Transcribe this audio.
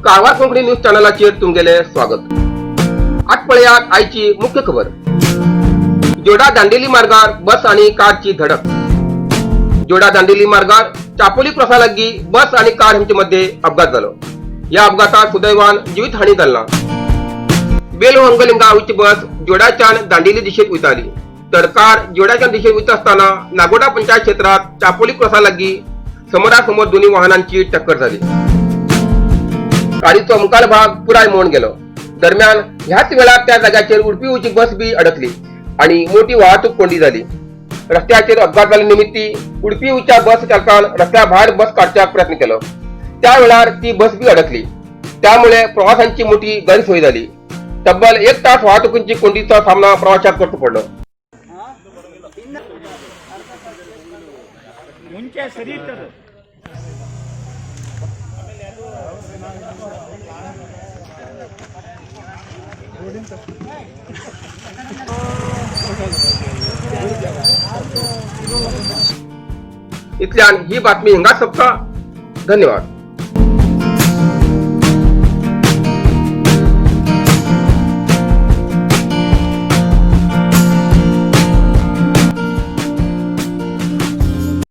Karwar Konkani news चॅनलाचेर तुमगेले स्वागत. आज पळयात आयची मुख्य खबर. जोडा दांडेली मार्गार बस आणि कारची धडक. जोडा दांडेली मार्गार चापोली क्रॉसा लागीं बस आणि कार हेंचे मध्ये अपघात जालो. या अपघातात सुदैवान जीवितहानी जाली ना. बेलहोंगलिंगा वयची बस जोडाच्यान दांडेली दिशेत वयताली, तर कार जोडाच्या दिशेत वयता आसतना नागोडा पंचायत क्षेत्रात चापोली क्रॉसा लागीं समोरासमोर दोन्ही वाहनांची टक्कर झाली. गाडीचो मुखार भाग पुराय मोड गेलो. दरम्यान ह्याच वेळार त्या जाग्याचेर उडपी वयची बस बी अडकली आणि मोठी वाहतूक कोंडी झाली. रस्त्याचेर अपघात जाल्ले निमित्ती उडपी वयच्या बस चालकान रस्त्या भायर बस काडच्याक प्रयत्न केलो. त्या वेळार ती बस बी अडकली. त्यामुळे प्रवाशांची मोठी गैरसोय झाली. तब्बल एक तास वाहतुकीची कोंडीचा सामना प्रवाशांक करचो पडलो. ಮುಂಚೆ ಸರಿ ಇತ್ತದು. इतल्यान ही बातमी हिंगाच सोंपता. धन्यवाद.